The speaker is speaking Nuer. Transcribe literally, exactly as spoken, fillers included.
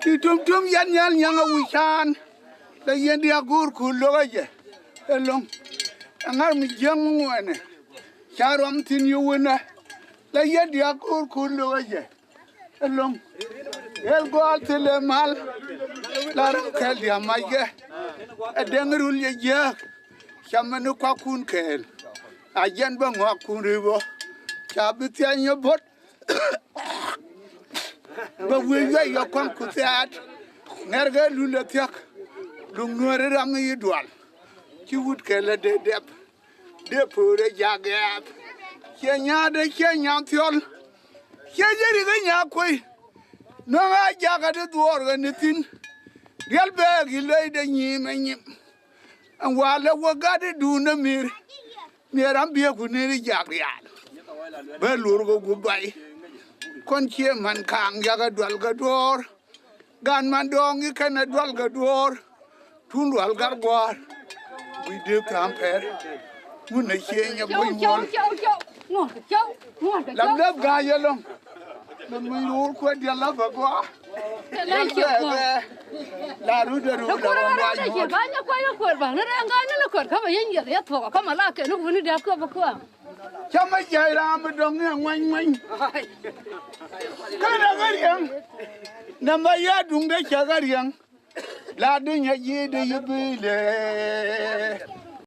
Ti tum tum yɛn nyal nyaŋ a wi̱c caan. La yɛn diaak go̱o̱r kuul lo̱k a jɛ ɛlɔ̱ŋ. Ɛŋar mi jiäŋ mi ŋuɛnɛ ca ruam thi̱n yio̱w wänä. La yɛn diaak go̱o̱r kuul lo̱k a jɛ ɛlɔ̱ŋ. Ɣɛl gɔaa thilɛ mal. La ram kɛl diaal mackɛ. Ɛ dɛŋ rul yɛ jiääk. Ca mɛn ni kuakun kɛɛl. A jɛn bä ŋɔakun ripɔ. Ca bi thia̱ny yɛ bo̱t. Bɛ wi̱i̱ yuay yɛ kua̱ŋ ku thiaat. Ŋɛrkɛ lul ɛ thia̱k. Luŋ nuääri ram i̱ dual. Ci wut kɛl ɛ dee dɛp. Dee po̱o̱rɛ jak gɛɛp. Ciɛ nyaatdɛ ciɛ nyaathiɔl. Ciɛ jɛ rik ɛ nyaa kuey. Nɔŋ a jakä ti dhuɔɔr ɣä ni thi̱n. Riɛl bɛɛk i̱ lo̱cdɛ nyiim ɛ nyim. Ɛn walɛ wä gat i̱ duundä mi̱i̱r. Mi̱i̱r ram biɛ ku ni ri jak rial. Bä luur kɛ gup bay. Kɔn ciɛ man ka̱a̱ŋ jakä dual kɛ duɔ̱ɔ̱r. Gan man dɔɔŋ i̱ kɛn ɛ dual kɛ duɔ̱ɔ̱r. Tun dual gat gua̱a̱r. Wi̱i̱ dee ka̱a̱ŋ pɛr. Ŋun ɛ ciɛ nyɛ buny muɔl. Lam lɛp ga̱a̱c ɛlɔ̱ŋ. Mɛ mi luur kuɛ diɛl la bɛ gɔaa. Diɛl bɛ bɛ. La rut ɛ rut la wä gɔaa nyuɔt. Ba nyɛ kuɛ yɛ kuɛr ba ni rɛŋ ga̱a̱c ni ni kuɛr kä bɛ yɛn yɛth yɛ thuɔk kä mɛ la kɛn ni wuni dee kuɛ bɛ kuɛ. Cä mɛ jiɛc ram mi dɔ̱ŋ ni ɛ ŋuany ŋuany. Kä rɛ kä riɛŋ. Nɛ mɛ yɛ duŋdɛ cɛ kä riɛŋ. La dunya ji̱ di yi bi lɛ.